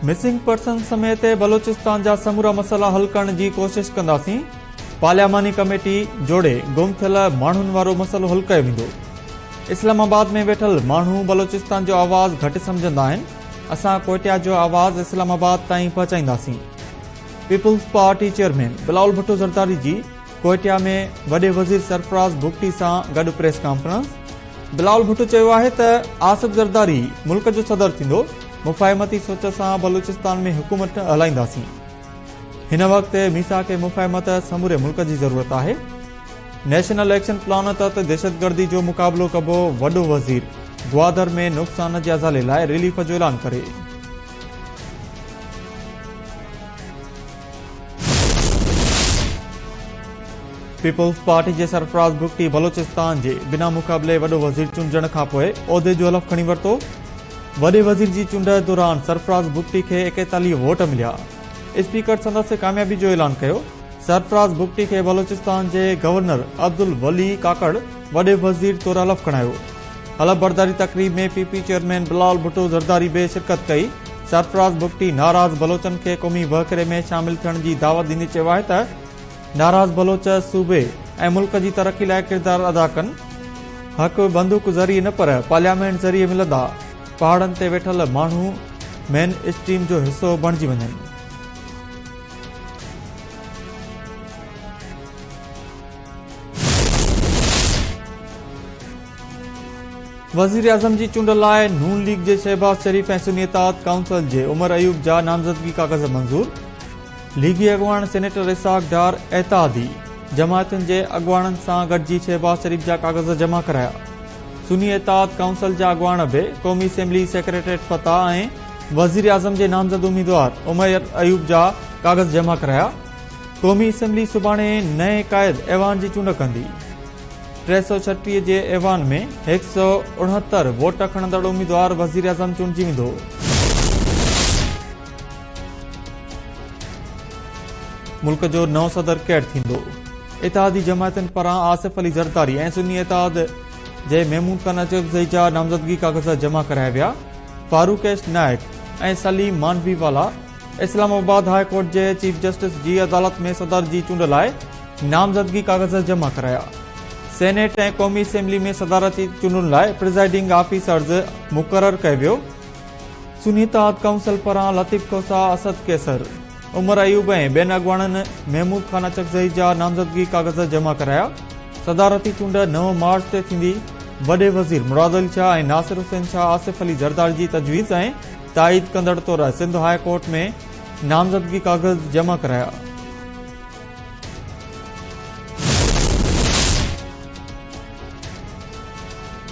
Missing person سميت بلوچستان جا سمورا مسئلا حل ڪرڻ جي ڪوشش ڪنداسين، پارلياماني ڪميٽي جوڙي گم ٿيل ماڻهن وارو مسئلو حل ڪيو ويندو. اسلام آباد ۾ ويٺل ماڻهو بلوچستان جو آواز گهٽ سمجهندا آهن، اسان ڪوئٽيا جو آواز اسلام آباد تائين پهچائينداسين. Peoples party chairman Bilawal Bhutto Zardari جي ڪوئٽيا ۾ وڏي وزير سرفراز بگٽي سان گڏ پريس ڪانفرنس. بلاول ڀٽو چيو آهي ته آصف زرداري ملڪ جو صدر ٿيندو، مفاهمتي سوچ سان بلوچستان ۾ حڪومت هلائينداسين، هن وقت ميثاق مفاهمت سموري ملڪ جي ضرورت آهي، نيشنل ايڪشن پلان تحت دهشتگردي جو مقابلو ڪبو، وڏو وزير گوادر ۾ نقصان جي ازالي لاء رليف جو اعلان ڪري. پيپلز پارٽي جي سرفراز بگٽي بلوچستان جي بنا مقابلي وڏو وزير چونڊجڻ کانپوء عهدي جو حلف کڻي ورتو. وڏي وزير جي چونڊ دوران سرفراز بگٽي کي 41 ووٽ مليا. اسپيڪر سندس ڪاميابي جو اعلان ڪيو. سرفراز بگٽي کي بلوچستان جي گورنر عبدالولي ڪاڪڙ وڏي وزير طور حلف کڻايو. حلف برداري تقريب ۾ P P chairman Bilawal Bhutto Zardari به شرڪت ڪئي. سرفراز بگٽي ناراض بلوچن کي قومي وهڪري ۾ شامل ٿيڻ جي دعوت ڏيندي چيو آهي ته ناراض بلوچ صوبي ۽ ملڪ جي ترقي لاء ڪردار ادا ڪن، حق بندوق ذريعي نه پر پارليامينٽ ذريعي ملندا، پهاڙن تي ويٺل ماڻهو مين اسٽريم جو حصو بڻجي وڃن. وزيراعظم جي چونڊ لاء نون ليگ جي شهباز شريف ۽ سني اتحاد ڪائونسل جي عمر ايوب جا نامزدگي ڪاغذ منظور، ليگي اڳواڻ سينيٽر اسحاق ڊار اتحادي جماعتن جي اڳواڻن سان گڏجي شهباز شريف جا ڪاغذ جمع ڪرايا. سني اتحاد ڪائونسل جا اڳواڻ به قومي اسيمبلي سيڪريٽريٽ پهتا ۽ وزيراعظم جي نامزد اميدوار عمر ايوب جا ڪاغذ جمع ڪرايا. قومي اسيمبلي سڀاڻي نئين قائد ايوان جي چونڊ ڪندي. 336 جي ايوان ۾ 169 ووٽ کڻندڙ اميدوار وزيراعظم چونڊجي ويندو. ملڪ جو نئون صدر ڪير ٿيندو؟ اتحادي جماعتن پاران آصف علي زرداري ۽ سني اتحاد جي محمود خان اچڪزئي جا نامزدگي ڪاغذ جمع ڪرايا ويا. فاروق ايس نائڪ ۽ سليم مانڊوي والا اسلام آباد هاء ڪورٽ جي چيف جسٽس جي عدالت ۾ صدر جي چونڊ لاء نامزدگي ڪاغذ جمع ڪرايا. سينيٽ ۽ قومي اسيمبلي ۾ صدارتي چونڊن لاء پرزائيڊنگ آفيسرز مقرر ڪيو ويو. سني اتحاد ڪائونسل پاران لطيف کوسا، اسد قيصر، عمر ايوب ۽ ٻين اڳواڻن محمود خان اچڪزئي جا نامزدگي ڪاغذ جمع ڪرايا. صدارتي چونڊ 9 مارچ تي ٿيندي. وڏي وزير مراد علي شاهه ۽ ناصر حسين شاهه آصف علي زرداري جي تجويز ۽ تائيد ڪندڙ طور سنڌ هاء ڪورٽ ۾ نامزدگي ڪاغذ جمع ڪرايا.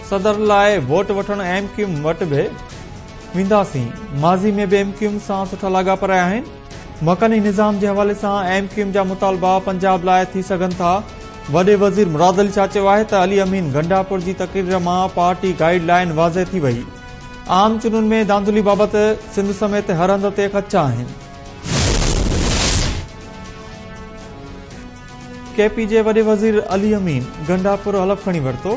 صدر لاء ووٽ وٺڻ ايم ڪيو ايم وٽ به وينداسين، ماضي ۾ به ايم ڪيو ايم سان سٺا لاڳاپا رهيا آهن، مڪاني نظام جي حوالي سان ايم ڪيو ايم جا مطالبا پنجاب لاء ٿي سگهن ٿا، وڏي وزير مراد علي شاهه چيو آهي ته علي امين گنڊاپور جي تقرير مان پارٽي گائيڊ لائين واضح ٿي وئي، عام چونڊن ۾ ڌانڌلي بابت سنڌ سميت هر هنڌ تي خدشا آهن. ڪي پي جي وڏي وزير علي امين گنڊاپور حلف کڻي ورتو،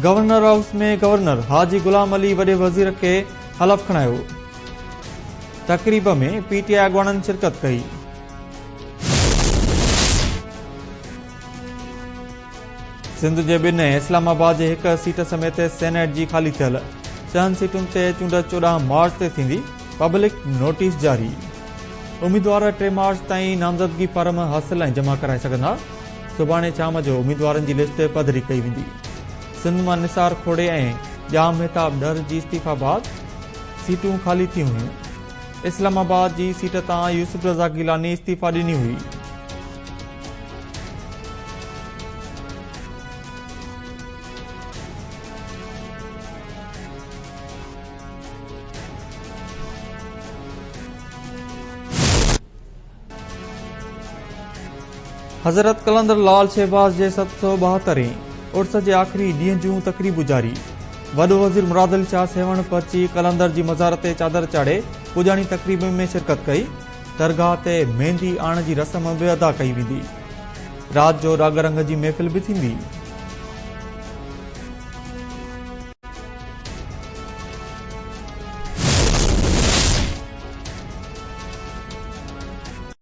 گورنر هائوس ۾ گورنر حاجي غلام علي وڏي وزير کي حلف کڻايو، تقريب ۾ پي ٽي آء اڳواڻن شرڪت ڪئي. سنڌ جي ٻن ۽ اسلام آباد جي هڪ سيٽ سميت سينيٽ جي خالي ٿيل ڇهن سيٽن تي چونڊ 14 مارچ تي ٿيندي، پبلڪ نوٽيس جاري. اميدوار 3 مارچ تائين نامزدگي فارم حاصل ۽ جمع ڪرائي سگهندا، سڀاڻي شام جو اميدوارن جي لسٽ پڌري ڪئي ويندي. سنڌ مان نثار کوڙي ۽ ڄام مهتاب ڏهر جي استعيفيٰ بعد سيٽون خالي ٿيون هيون. اسلام آباد جي سيٽ تان يوسف رضا گيلاني استعيفيٰ ڏني هئي. حضرت قلندر لال شهباز جي 772 هين عرس جي آخري ڏينهن جون تقريبون جاري، وڏو وزير مراد علي شاهه سيوهڻ پهچي قلندر جي مزار تي چادر چاڙهي پڄاڻي تقريب ۾ شرڪت ڪئي، درگاهه تي ميندي آڻڻ جي رسم به ادا ڪئي ويندي، رات جو راڳ رنگ جي محفل به ٿيندي.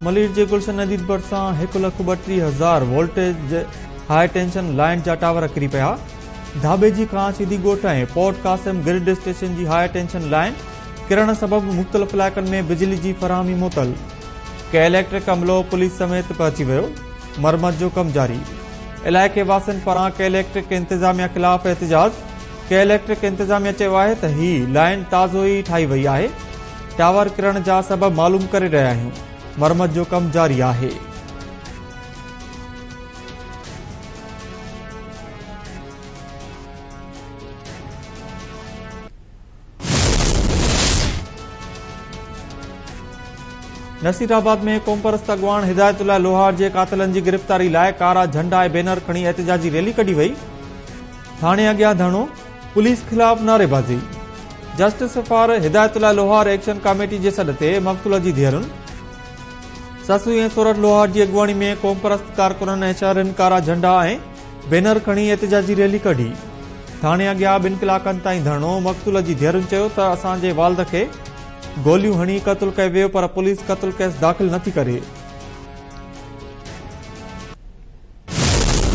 ملير جي گلشن حديد ڀرسان هڪ لک 32 هزار وولٽيج هاء ٽينشن لائين جا ٽاور ڪري پيا. ڌاٻيجي کان شيدي ڳوٺ ۽ پورٽ قاسم گرڊ اسٽيشن جي هاء ٽينشن لائين ڪرڻ سبب مختلف علائقن ۾ بجلي جي فراهمي معطل. ڪي اليڪٽرڪ عملو پوليس سميت پهچي ويو، مرمت جو ڪم جاري. علائقي واسين پاران ڪي اليڪٽرڪ انتظاميا خلاف احتجاج، ڪي اليڪٽرڪ انتظاميا چيو آهي ته هي لائين تازو ئي ٺاهي وئي آهي، ٽاور ڪرڻ جا سبب معلوم ڪري رهيا آهيون، مرمت جو ڪم جاري آهي. نصيرآباد ۾ قومپرست اڳواڻ هدايت الله لوهار جي قاتلن جي گرفتاري لاء ڪارا جهنڊا ۽ بينر کڻي احتجاجي ريلي ڪڍي وئي، ٿاڻي اڳيان ڌرڻو، پوليس خلاف نعريبازي، justice for Hidayat Ullah Lohar action committee جي سڏ تي مقتول جي ڌيئرن سسئي ۽ سورٺ لوهار جي اڳواڻي ۾ قومپرست ڪارڪنن ۽ شهرين ڪارا جهنڊا ۽ بينر کڻي احتجاجي ريلي ڪڍي. ٿاڻي اڳيان ٻن ڪلاڪن تائين ڌرڻو، مقتول جي ڌيئرن چيو ته اسان جي والد کي گوليون هڻي قتل ڪيو ويو پر پوليس قتل ڪيس داخل نٿي ڪري.